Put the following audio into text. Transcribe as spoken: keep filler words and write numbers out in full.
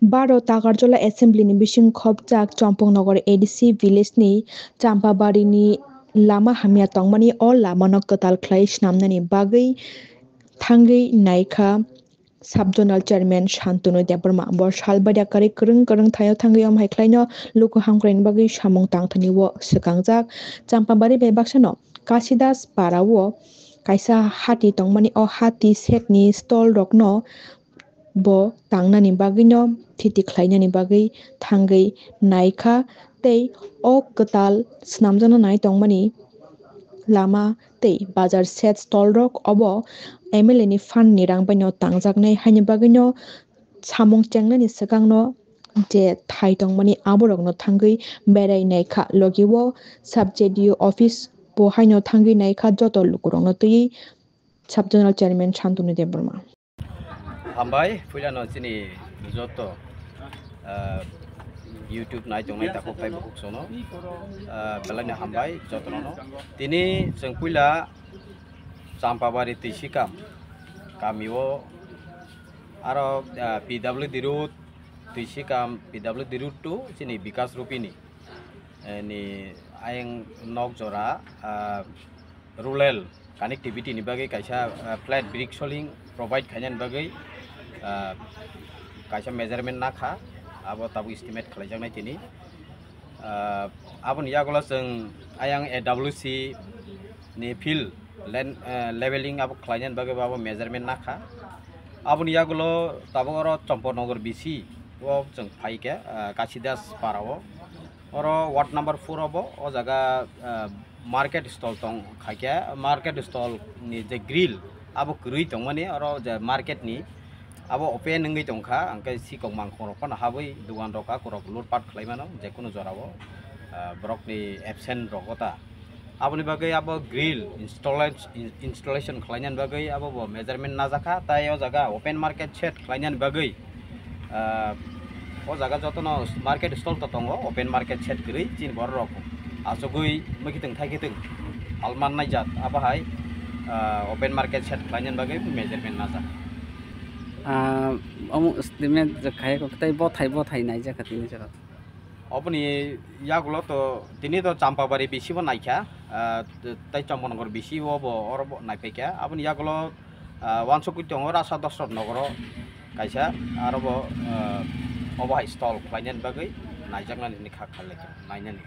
Baro Takarjala Assembly ni bising khopjak Chompongnagar A D C village ni Champabari ni lama hamya tongmani o lama no kwtal khlai swnamnani bagwi thangwi naikha Sub Zonal Chairman Shantanu Debbarma. Bo salbari kwrwi kwrwng kwrwng thaio thangwi om hai khlaino luku hamkraini bagwi samung tangthani o swkangjak. Champabari bai baksano Kasidas para o kaisa hati tongmani o hati set ni stall rokno bo tangnani bagwino thiti khlainani bagwi thangwi naikha tei o kwtal swnamjakna nai tongmani lama tei bazar set stall rok obo M L A ni fund ni rang baino tangjaknai haini bagwino samung chengnani swkangno je thai tongmani aborokno thangwi berai naikha logi o sub J D O office bo haino thangwi naikha joto lukurokno twiwi Sub Zonal Chairman Shantanu Debbarma. Hambai, puilano chini joto, ah, YouTube nai tongnai takhuk tei bukhuk sono, ah, belai no hambai jotono. Tini chwng puila Champabari Twisikam kamio aro, ah, P W D road, Twisikam P W D road to chini Bikas Rupini, eh, ni ayang nok jora, ah, rural connectivity ni bagwi kaisa, ah, flat brick soling provide khainani bagwi, ah, kaisa measurement nakha, abo tabuk estimate khlaijaknai tini. Ah, aboni yagulo chwng ayang A W C ni field land, ah, leveling abo khlainani bagwi bo abo measurement nakha. Aboni yagulo tabuk oro Chompongnagar B C o chwng phaikha, ah, Kasidas para o. Oro ward number four o bo, o jaga, ah, market stall tong khaikha, market stall ni je grill abo kwrwi tongmani, oro je market ni abo open wngwi tongkha, hwnkhe sikok mangkhong rok phano habwi dogan rok akorok lutpat khlai mano, je kunu jora o, ah, borok ni absent rok o ta. Aboni bagwi abo grill installation, installation khlainani bagwi abo bo measurement najakha, tai o jaga open market shed khlainani bagwi, ah, o jaga jotono market stall to tongo, open market shed kwrwi chini borok rok achugwi mwkhitwng thaikitwng halman naijak, abo hai, ah, open market shed khlainani bagwi measurement najak. Ah, omo estimate je khai kok tei bothai bothai naijak tini jora. Oboni yagulo to tini to Champabari B C bo naikha, ah, tei Chompongnagar B C o bo oro bo naiphaikha. Aboni yagulo, ah, wansukgwi tongo Rasa Dosrot nogoro kaisa, aro bo, ah, obo hai stall khlainani bagwi naijaknani hwnwi kha kha lai tongo, nainani.